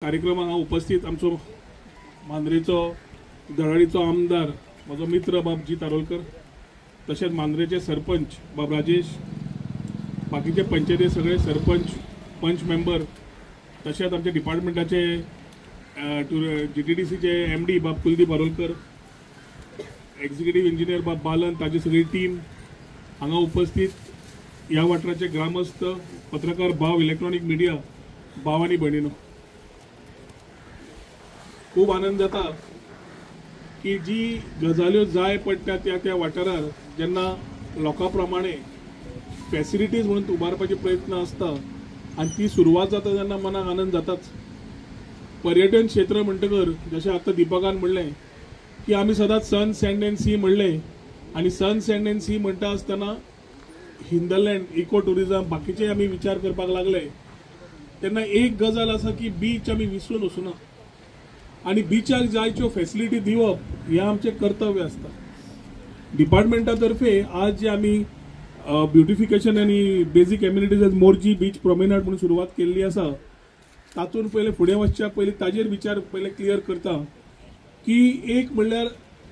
कार्यक्रमाक हांव उपस्थित आमचो मांद्रेचो धडाडीचो आमदार म्हजो मित्र बाब जीत आरोलकर, तशेंच मांद्रेचे सरपंच बाब राजेश, बाकीचे पंचायती सगळे सरपंच पंच मेंबर, तशेंच आमच्या डिपार्टमेंटाचे GTDCचे MD बाब कुलदीप आरोलकर, एक्झिक्युटीव इंजिनियर बाब बालन, ताजी सगळी टीम हांगा उपस्थित, ह्या वाठाराचे ग्रामस्थ, पत्रकार भाव, इलेक्ट्रॉनिक मिडिया भाव आनी भयणीनो, खूब आनंद जाता की जी गजाल्यो जाय पडटा त्या त्या वाठारार जेन्ना लोकां प्रमाणे फॅसिलिटीज म्हणून उबारपाचे प्रयत्न आसता आनी ती सुरवात जाता तेन्ना मनाक आनंद जाताच. पर्यटन क्षेत्र म्हणटकर जशें आतां दीपकान म्हणलें की आमी सदांच सन सँड एंड सी म्हणलें आनी सन सँड एंड सी म्हणटा आसतना हिंदरलँड इको ट्युरिजम बाकीचे आमी विचार करपाक लागले तेन्ना एक गजाल आसा की बीच आमी विसरून वचूना आनी बिचाक जायच्यो फॅसिलिटी दिवप हें आमचें कर्तव्य आसता. डिपार्टमेंटा तर्फे आज जे आमी ब्युटिफिकेशन आनी basic amenities Morjim beach promenade म्हणून सुरवात केल्ली आसा तातूंत पयलें फुडें वचच्या पयलीं ताजेर विचार पयले क्लियर करता की एक म्हणल्यार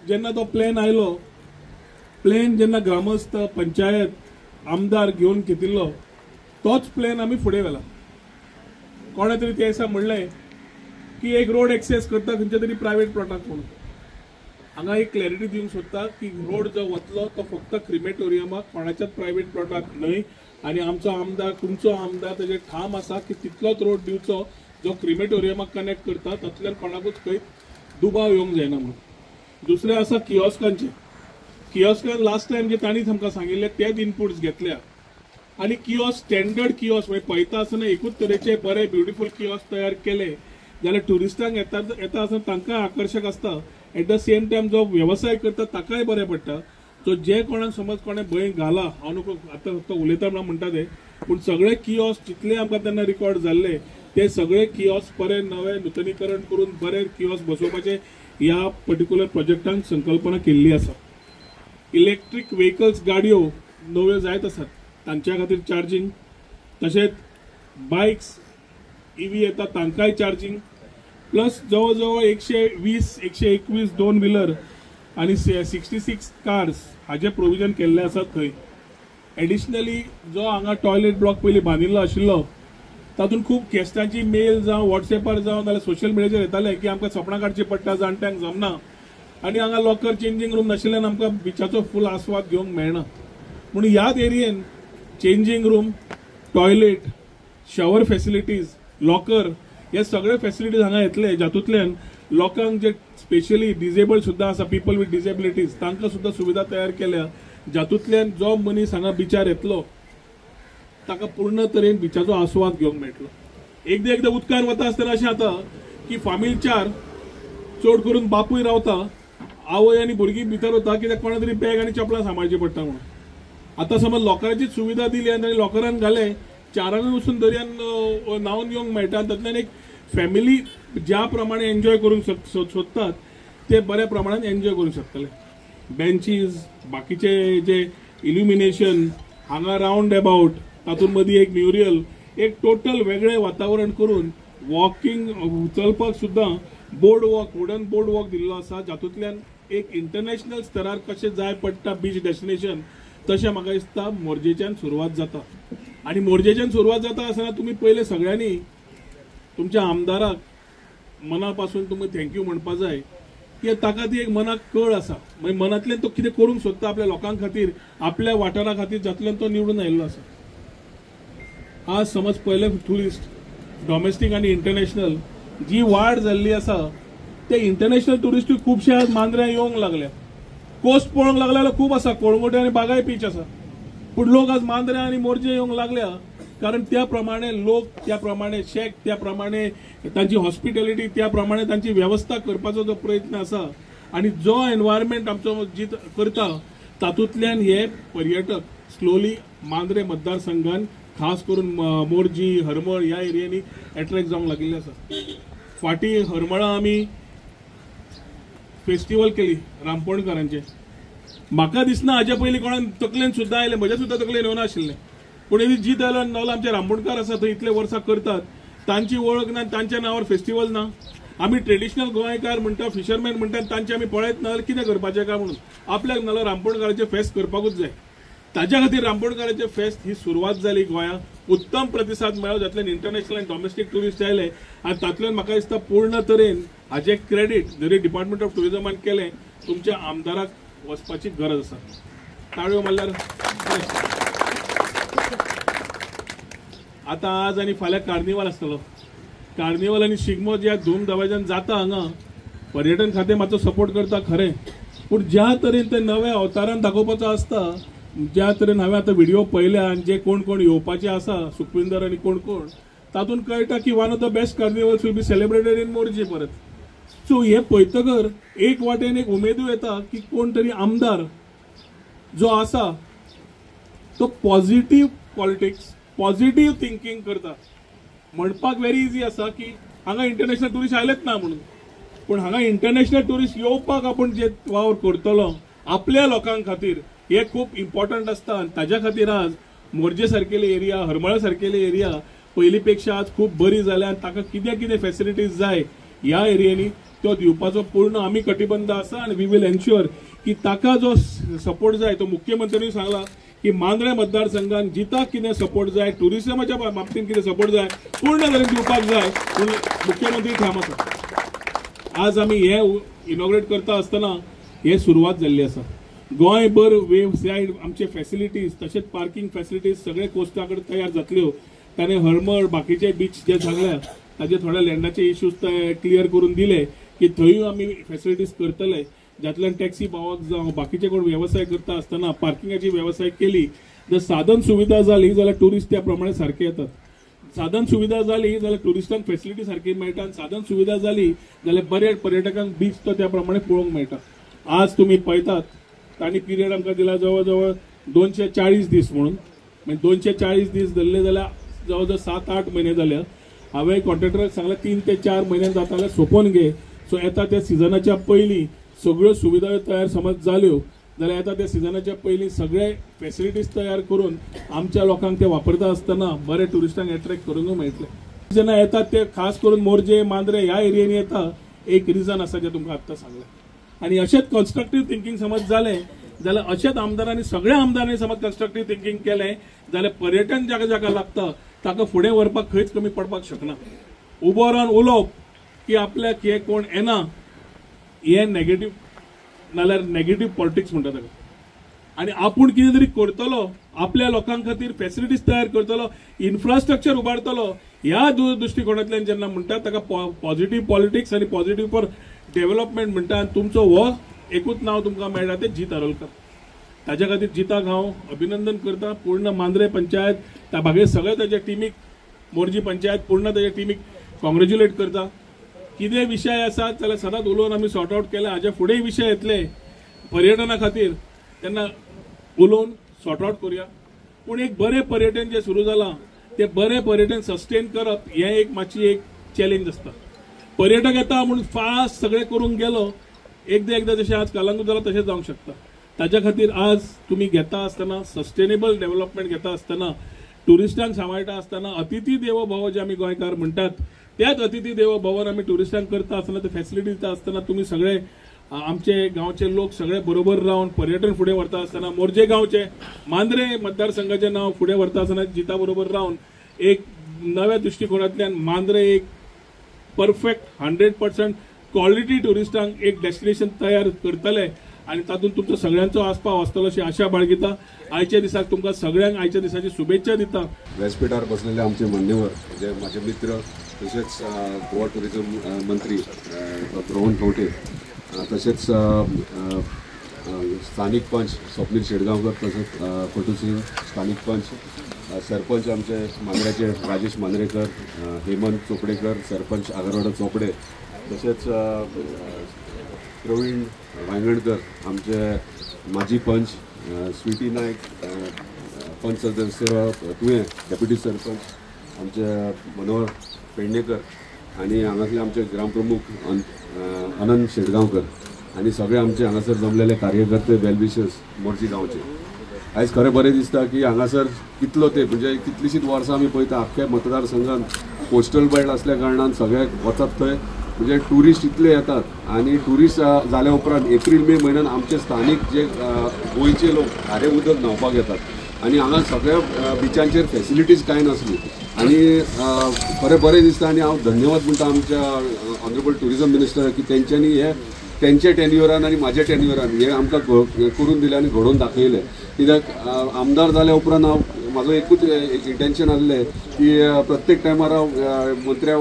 जेन्ना तो प्लॅन आयलो, प्लॅन जेन्ना ग्रामस्थ पंचायत आमदार घेवन घेतिल्लो तोच प्लॅन आमी फुडें व्हेला. कोणें तरी त्या दिसा म्हणलें की एक रोड एक्सेस करता खंयच्या तरी प्रायवेट प्लॉटाक म्हणून. हांगा एक क्लॅरिटी दिवंक सोदता की रोड जो वतलो तो फक्त क्रिमेटोरियमाक, कोणाच्याच प्रायवेट प्लॉटाक न्हय. आनी आमचो आमदार, तुमचो आमदार तेजेर ठाम आसा की तितलोच रोड दिवचो जो क्रिमेटोरियमाक कनेक्ट करता, तातूंतल्यान कोणाकूच खंय दुबाव येवंक जायना म्हणून. दुसरें आसा किओस्कांचें. किओस्कान लास्ट टायम जे तांणी आमकां सांगिल्लें तेच इनपुट्स घेतल्या आनी किओस्क स्टँडर्ड किओस्क म्हणजे पळयता आसतना एकूच तरेचे बरे ब्युटिफूल किओस्क तयार केले जाल्यार ट्युरिस्टांक येता आसतना तांकां आकर्शक आसता, एट the same time जो वेवसाय करता ताकाय बरें पडटा. सो जे कोणाक समज कोणें भंय घाला, हांव नको आतां फक्त उलयता म्हणून म्हणटा ते, पूण सगळे किओस्क जितले आमकां तेन्ना रिकॉर्ड जाल्ले ते सगळे किओस्क बरे नवे नुतनीकरण करून बरे किओस्क बसोवपाचे ह्या पर्टिक्युलर प्रोजेक्टान संकल्पना केल्ली आसा. इलेक्ट्रीक व्हेकल्स गाडयो नव्यो जायत आसात तांच्या खातीर चार्जींग, तशेंच बायक्स EV येता तांकांय चार्जींग, प्लस जवळ जवळ 120 121 दोन व्हिलर आनी 66 कार्स हाजे प्रोविजन केल्लें आसा थंय. एडिशनली जो हांगा टॉयलेट ब्लॉक पयलीं बांदिल्लो आशिल्लो तातूंत खूब गेस्टांची मेल जावं वॉट्सएपार जावं नाल्यार सोशल मिडियाचेर येताले की आमकां सपनां काडची पडटा, जाणट्यांक जमना आनी हांगा लॉकर चेंजींग रूम नाशिल्ल्यान आमकां बिचाचो फूल आस्वाद घेवंक मेळना. म्हणून ह्याच एरियेन changing room, toilet, shower facilities, locker हे सगळे फॅसिलिटीज हांगा येतले जातूंतल्यान लोकांक जे स्पेशली डिजेबल्ड सुद्दां आसा, पीपल विथ डिजेबिलिटीज, तांकां सुद्दां सुविधा तयार केल्या जातूंतल्यान जो मनीस हांगा बिचार येतलो ताका पूर्ण तरेन बिचाचो आस्वाद घेवंक मेळटलो. एकदां एकदां उदकान वता आसतना अशें जाता की फामील चार चड करून बापूय रावता, आवय आनी भुरगीं भितर वता कित्याक कोणा तरी बॅग आनी चपलां सांबाळची पडटा म्हणून. आतां समज लॉकराची सुविधा दिली आनी तांणी लॉकरान घालें, चारांकूय वचून दर्यान न्हांवन येवंक मेळटा आनी तातूंतल्यान एक फॅमिली ज्या प्रमाणे एन्जॉय करूंक सोदतात ते बऱ्या प्रमाणान एन्जॉय करूंक शकतले. बेंचीज, बाकीचे जे इल्युमिनेशन हांगा रावंड एबाउट, तातूंत मदीं एक म्युरियल, एक टोटल वेगळें वातावरण करून वॉकिंग चलपाक सुद्दां board walk, wooden board walk दिल्लो आसा जातूंतल्यान एक इंटरनॅशनल स्तरार कशें जाय पडटा बीच डेस्टिनेशन तशें म्हाका दिसता मोरजेच्यान सुरवात जाता. आनी मोरजेच्यान सुरवात जाता आसतना तुमी पयले सगळ्यांनी तुमच्या आमदाराक मना पासून तुमी thank you म्हणपा जाय की ताका ती एक मनाक कळ आसा, मागीर मनांतल्यान तो कितें करूंक सोदता आपल्या लोकां खातीर, आपल्या वाठारा खातीर, जातल्यान तो निवडून आयिल्लो आसा. आज समज पयले ट्युरिस्ट डॉमेस्टीक आनी इंटरनॅशनल जी वाड जाल्ली आसा ते इंटरनॅशनल ट्युरिस्टूय खुबशे आज मांद्र्यां येवंक लागल्या. कोस्ट पळोवंक लागले जाल्यार खूब आसा, कोळंगुटे आनी बागाय बीच आसा, पूण लोक आज मांद्र्यां आनी मोरजे येवंक लागल्या कारण त्या प्रमाणे लोक, त्या प्रमाणे शेक, त्या प्रमाणे तांची हॉस्पिटॅलिटी, त्या प्रमाणे तांची वेवस्था करपाचो जो प्रयत्न आसा आनी जो एनवायरमेंट आमचो जीत करता तातूंतल्यान हे पर्यटक स्लोली मांद्रे मतदारसंघान खास करून मोरजी, हरमळ ह्या एरियांनी एट्रॅक्ट जावंक लागिल्ले आसा. फाटीं हरमळा आमी फेस्टिवल केली रामपोणकारांचें. म्हाका दिसना हाज्या पयलीं कोणाक तकलेन सुद्दां आयलें, म्हज्या सुद्दां तकलेन येवना आशिल्लें, पूण जीत आयलो आनी नवला आमचे रामपोणकार आसा थंय इतले वर्सां करतात तांची वळख ना, तांच्या नांवार फेस्टिवल ना. आमी ट्रेडिशनल गोंयकार म्हणटा, फिशरमॅन म्हणटा, तांचे आमी पळयत ना जाल्यार कितें करपाचें काय म्हणून आपल्याक नाल्यार रांपोणकाराचें फेस्त करपाकूच जाय. ताज्या खातीर रांपोणकाराचें फेस्त ही सुरवात जाली गोंयांत, उत्तम प्रतिसाद मेळ्ळो, जातल्यान इंटरनॅशनल आनी डॉमेस्टीक ट्युरिस्ट आयले आनी तातूंतल्यान म्हाका दिसता पूर्ण तरेन हाजें क्रेडीट जरी डिपार्टमेंट ऑफ ट्युरिजमान केलें, तुमच्या आमदाराक वचपाची गरज आसा. ताळयो मारल्यार आतां आज आनी फाल्यां कार्निवाल आसतलो. कार्निवाल आनी शिगमो ज्या धूमधमाजान जाता हांगा, पर्यटन खातें मातसो सपोर्ट करता खरें, पूण ज्या तरेन ते नव्या अवतारान दाखोवपाचो आसता, ज्या तरेन हांवें आतां व्हिडिओ पळयल्या आनी जे कोण कोण येवपाचे आसा, सुखविंदर आनी कोण कोण, तातूंत कळटा की one of the best carnivals will be celebrated in Morjim परत. सो हे पळयतकर एक वाटेन एक उमेदूय येता की कोण तरी आमदार जो आसा तो पॉझिटिव्ह पॉलिटिक्स, पॉझिटिव्ह थिंकींग करता. म्हणपाक व्हेरी इजी आसा की हांगा इंटरनॅशनल ट्युरिस्ट आयलेच ना म्हणून, पूण हांगा इंटरनॅशनल ट्युरिस्ट येवपाक आपूण जे वावर करतलो आपल्या लोकां खातीर हे खूब इम्पॉर्टंट आसता. आनी ताज्या खातीर आज मोरजे सारकेले एरिया, हरमळा सारकेले एरिया पयलीं पेक्षा आज खूब बरी जाल्या आनी ताका कितें कितें फेसिलिटीज जाय ह्या एरियांनी तो दिवपाचो पूर्ण आमी कटिबंध आसा. आनी we will ensure की ताका जो सपोर्ट जाय तो मुख्यमंत्र्यांनी सांगला की मांद्रें मतदारसंघान जिता कितें सपोर्ट जाय, ट्युरिजमाच्या बाबतींत कितें सपोर्ट जाय पूर्ण तरेन दिवपाक जाय पूण मुख्यमंत्री ठाम आसा. आज आमी हे इनॉग्रेट करता आसतना हे सुरवात जाल्ली आसा. गोंयभर वेव सायड आमचे फेसिलिटीज तशेंच पार्किंग फेसिलिटीज सगळे कोस्टा कडेन तयार जातल्यो. ताणें हरमळ बाकीचे बीच जे सांगल्या ताजे थोडे लँडाचे इश्यूज क्लियर करून दिले की थंयूय आमी फेसिलिटीज करतले, जातल्यान टॅक्सी भावाक जावं बाकीचे कोण वेवसाय करता आसतना पार्किंगाची वेवसाय केली जर साधन सुविधा जाली जाल्यार ट्युरिस्ट त्या प्रमाणे सारके येतात. साधन सुविधा जाली जाल्यार ट्युरिस्टांक फेसिलिटी सारकी मेळटा आनी साधन सुविधा जाली जाल्यार बरे पर्यटकांक बीच तो त्या प्रमाणे पळोवंक मेळटा. आज तुमी पळयतात तांणी पिरियड आमकां दिला जवळ जवळ 240 दीस म्हणून, म्हणजे 240 दीस धरले जाल्यार जवळ जवळ 7-8 म्हयने जाल्या. हांवें कॉन्ट्रॅक्टराक सांगलें 3 ते 4 म्हयन्यान जाता जाल्यार सोंपोवन घे. सो येता त्या सिजनाच्या पयलीं सगळ्यो सुविधा तयार समज जाल्यो जाल्यार येता त्या सिजनाच्या पयलीं सगळे फेसिलिटीज तयार करून आमच्या लोकांक ते वापरता आसतना बरे ट्युरिस्टांक एट्रेक्ट करूंक मेळटले. जेन्ना येतात ते खास करून मोरजे मांद्रे ह्या एरियांनी येता, एक रिजन आसा जें तुमकां आत्तां सांगलें. आनी अशेंच कन्स्ट्रक्टीव थिंकींग समज जालें जाल्यार अशेंच आमदारांनी सगळ्या आमदारांनी समज कन्स्ट्रक्टीव थिंकींग केलें जाल्यार पर्यटन जाका जाका लागता ताका फुडें व्हरपाक खंयच कमी पडपाक शकना. उबो रावन उलोवप की आपल्याक हे कोण येना हे नेगेटीव नाल्यार नेगेटीव पॉलिटिक्स म्हणटा ताका. आनी आपूण कितें तरी करतलो, आपल्या लोकां खातीर फेसिलिटीज तयार करतलो, इन्फ्रास्ट्रक्चर उबारतलो ह्या दृश्टिकोणांतल्यान जेन्ना म्हणटा ताका पॉझिटीव पॉलिटिक्स आनी पॉझिटीव फॉर डेव्हलपमेंट म्हणटा. आनी तुमचो हो एकूच नांव तुमकां मेळटा तें जीत आरोलकर. ताज्या खातीर जिताक हांव अभिनंदन करता. पूर्ण मांद्रे पंचायत त्या बागे सगळे ताज्या टिमीक, मोरजी पंचायत पूर्ण ताज्या टिमीक कॉंग्रेच्युलेट करता. कितें विशय आसात जाल्यार सदांच उलोवन आमी सॉर्ट आवट केले. हाज्या फुडेंय विशय येतले पर्यटना खातीर तेन्ना उलोवन सॉर्ट आवट करुया. पूण एक बरें पर्यटन जें सुरू जालां तें बरें पर्यटन सस्टेन करप हें एक मातशी एक चॅलेंज आसता. पर्यटक येता म्हणून फास्ट सगळें करूंक गेलो एकदां एकदां जशें आज कलंगूट जालां तशें जावंक शकता. ताज्या खातीर आज तुमी घेता आसतना सस्टेनेबल डेव्हलपमेंट घेता आसतना ट्युरिस्टांक सांबाळटा आसतना अतिथी देवो भव जे आमी गोंयकार म्हणटात त्याच अतिथी देवो भवन आमी ट्युरिस्टांक करता आसतना ते फेसिलिटी दिता आसतना तुमी सगळे आमचे गांवचे लोक सगळे बरोबर रावन पर्यटन फुडें व्हरता आसतना मोरजे गांवचे मांद्रे मतदारसंघाचें नांव फुडें व्हरता आसतना जिता बरोबर रावन एक नव्या दृश्टिकोणांतल्यान मांद्रे एक परफेक्ट 100% क्वॉलिटी ट्युरिस्टांक एक डेस्टिनेशन तयार करतले आनी तातूंत तुमचो सगळ्यांचो आस्पाव आसतलो अशी आशा बाळगिता. आयच्या दिसाक तुमकां सगळ्यांक आयच्या दिसाची शुभेच्छा दिता. व्यासपीठार बसलेले आमचे मान्यवर जे माझे मित्र तशेंच गोवा टुरिझम मंत्री रोहन खंवटे, तशेंच स्थानीक पंच स्वप्नील शेडगांवकर, तशेंच फटू सिंग स्थानीक पंच, सरपंच आमचे मांद्र्याचे राजेश मांद्रेकर, हेमंत चोपडेकर सरपंच आगरवाडो चोपडे, तशेंच प्रवीण वायंगणकर आमचे माजी पंच, स्वीटी नायक पंच सदस्य तुयें डेप्युटी सरपंच आमचे मनोहर पेडणेकर आनी हांगासले आमचे ग्रामप्रमुख अनंत शेटगांवकर आनी सगळे आमचे हांगासर जमलेले कार्यकर्ते वेलविशर्स मोरजी गांवचे. आयज खरें बरें दिसता की हांगासर कितलो ते म्हणजे कितलीशींच वर्सां आमी पळयता आख्ख्या मतदारसंघान कोस्टल बेल्ट असल्या कारणान सगळे वचत थंय म्हणजे ट्युरिस्ट इतले येतात आनी ट्युरिस्ट जाल्या उपरांत एप्रील मे म्हयन्यान आमचे स्थानीक जे गोंयचे लोक खारें उदक न्हांवपाक येतात आनी हांगा सगळ्या बिचांचेर फॅसिलिटीज कांय नासली आनी खरें बरें दिसता. आनी हांव धन्यवाद म्हणटा आमच्या ऑनरेबल ट्युरिजम मिनिस्टर की तेंच्यांनी हे तेंच्या टेन्युअरान आनी म्हाज्या टेन्युअरान हे आमकां करून दिलें आनी घडोवन दाखयलें. कित्याक आमदार जाल्या उपरांत हांव म्हाजो एकूच इंटेन्शन आसलें की प्रत्येक टायमार हांव मंत्र्या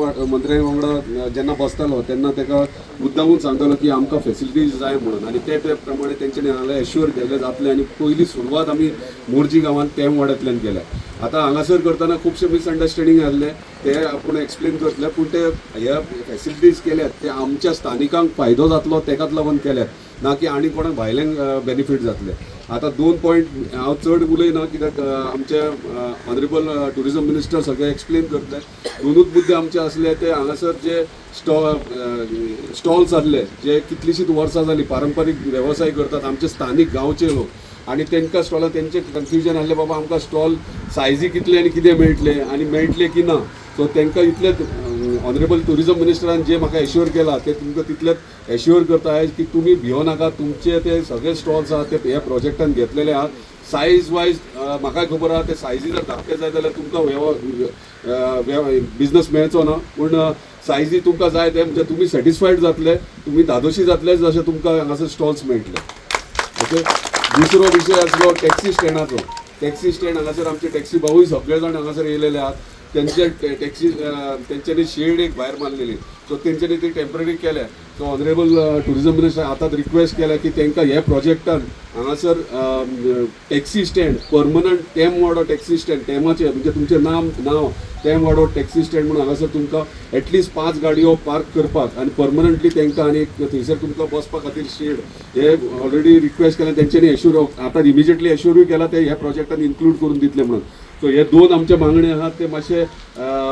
वांगडा जेन्ना बसतालो तेन्ना ताका मुद्दामून सांगतालो की आमकां फेसिलिटीज जाय म्हणून आनी ते प्रमाणे तेंच्यांनी हांगा एश्युअर केल्लें जातलें. आनी पयली सुरवात आमी मोरजी गांवांत तेमवाड्यांतल्यान केल्या. आतां हांगासर करतना खुबशे मिसअंडरस्टँडींग आसले ते आपूण एक्सप्लेन करतले, पूण ते हे फेसिलिटीज केल्यात ते आमच्या स्थानिकांक फायदो जातलो तेकाच लागून केल्यात, ना की आनी कोणाक भायल्यांक बेनिफीट जातले. आतां 2 पॉयंट हांव चड उलयना कित्याक आमचे ऑनरेबल ट्युरिजम मिनिस्टर सगळे एक्सप्लेन करतले. दोनूच मुद्दे आमचे आसले ते हांगासर जे स्टॉल्स आसले जे कितलीशींच वर्सां जालीं पारंपारीक वेवसाय करतात आमचे स्थानीक गांवचे लोक आनी तांकां स्टॉलां तेंचें कन्फ्युजन आसलें बाबा आमकां स्टॉल सायजी कितले आनी कितें मेळटलें आनी मेळटलें की ना. सो तांकां इतलेंच ऑनरेबल ट्युरिजम मिनिस्टरान जे म्हाका एश्युअर केलां ते तुमकां तितलेंच एश्युअर करता आयज की तुमी भियो नाका, तुमचे ते सगळे स्टॉल्स आहा ते ह्या प्रोजेक्टान घेतलेले आहा. सायज वायज म्हाका खबर आहा ते सायजी जर धाकटे जाय जाल्यार तुमकां बिजनस मेळचो ना, पूण सायजी तुमकां जाय ते म्हणजे तुमी सॅटिस्फायड जातले, तुमी धादोशी जातले जशें तुमकां हांगासर स्टॉल्स मेळटले. ओके, दुसरो विशय आसलो टॅक्सी स्टँडाचो. टॅक्सी स्टँड हांगासर आमचे टॅक्सी भावूय सगळे जाण हांगासर येयलेले आहात. तेंचे टॅक्सी तेंच्यांनी शेड एक भायर मारलेली, सो तेंच्यांनी ती टेंपररी केल्या. सो ऑनरेबल ट्युरिजम मिनिस्टर आतां रिक्वेस्ट केल्या की तांकां ह्या प्रोजेक्टान हांगासर taxi stand permanent Temwado taxi stand तेमाचें म्हणजे तुमचें नांव तेमवाडो टॅक्सी स्टँड म्हणून हांगासर तुमकां एटलिस्ट 5 गाडयो पार्क करपाक आनी परमनंटली तांकां आनी थंयसर तुमकां बसपा खातीर शेड हे ऑलरेडी रिक्वेस्ट केल्या. तेंच्यांनी एश्युर आतां इमिजिएटली एश्युरूय केला ते ह्या प्रोजेक्टान इन्क्लूड करून दितले म्हणून. सो हे 2 आमचे मागणे आहात ते मातशे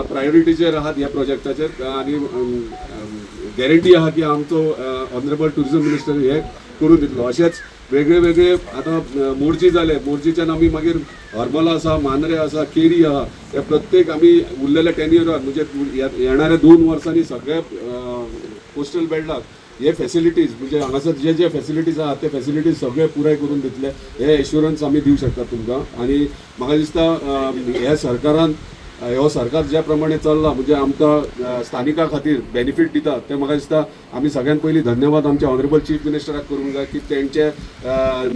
प्रायोरिटीचेर आहात ह्या प्रोजेक्टाचेर आनी गॅरंटी आहा की आमचो ऑनरेबल ट्युरिजम मिनिस्टर हे करून दितलो. अशेंच वेगळे वेगळे आतां मोरजी जाले, मोरजीच्यान आमी मागीर हरमला आसा, मांद्रे आसा, केरी आहा, हे प्रत्येक आमी उरलेल्या 10 इयरान म्हणजे येणाऱ्या 2 वर्सांनी सगळे कोस्टल बेल्टाक हे फेसिलिटीज म्हणजे हांगासर जे जे फेसिलिटीज आहात ते फेसिलिटीज सगळे पुराय करून दितले हे एश्युरन्स आमी दिवं शकतात तुमकां. आनी म्हाका दिसता ह्या सरकारान हो सरकार ज्या प्रमाणे चल्ला म्हणजे आमकां स्थानिकां खातीर बेनिफीट दिता ते म्हाका दिसता आमी सगळ्यान पयलीं धन्यवाद आमच्या ऑनरेबल चीफ मिनिस्टराक करूंक जाय की तेंचे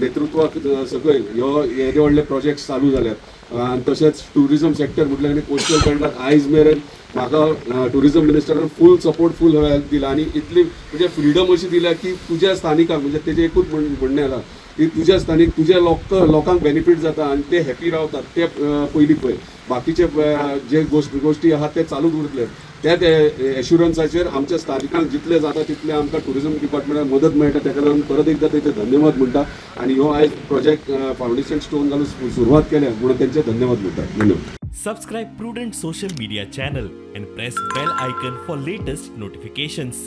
नेतृत्वाक सकयल ह्यो येदे व्हडले प्रोजेक्ट चालू जाल्यात. आनी तशेंच ट्युरिजम सेक्टर म्हटल्यार आनी कोस्टल बेल्टाक आयज मेरेन म्हाका ट्युरिजम मिनिस्टरान फूल सपोर्ट फूल हेल्प दिला आनी इतली म्हणजे फ्रिडम अशी दिल्या की तुज्या स्थानिकांक म्हणजे तेजें एकूच म्हणणें आसा की तुज्या स्थानीक तुज्या लोकांक बेनिफीट जाता आनी ते हॅपी रावतात ते पयलीं पळय, बाकीचे जे गोश्टी आहात ते चालूच उरतले. त्याच एश्युरन्साचेर आमच्या स्थानिकांक जितले जाता तितले आमकां ट्युरिजम डिपार्टमेंटाक मदत मेळटा, ताका लागून परत एकदां तेंचे धन्यवाद म्हणटा आनी ह्यो आयज प्रोजेक्ट फावंडेशन स्टोन घालून सुरवात केल्या म्हणून तेंचे धन्यवाद म्हणटा. धन्यवाद. Subscribe Prudent Social Media channel and press bell icon for latest notifications.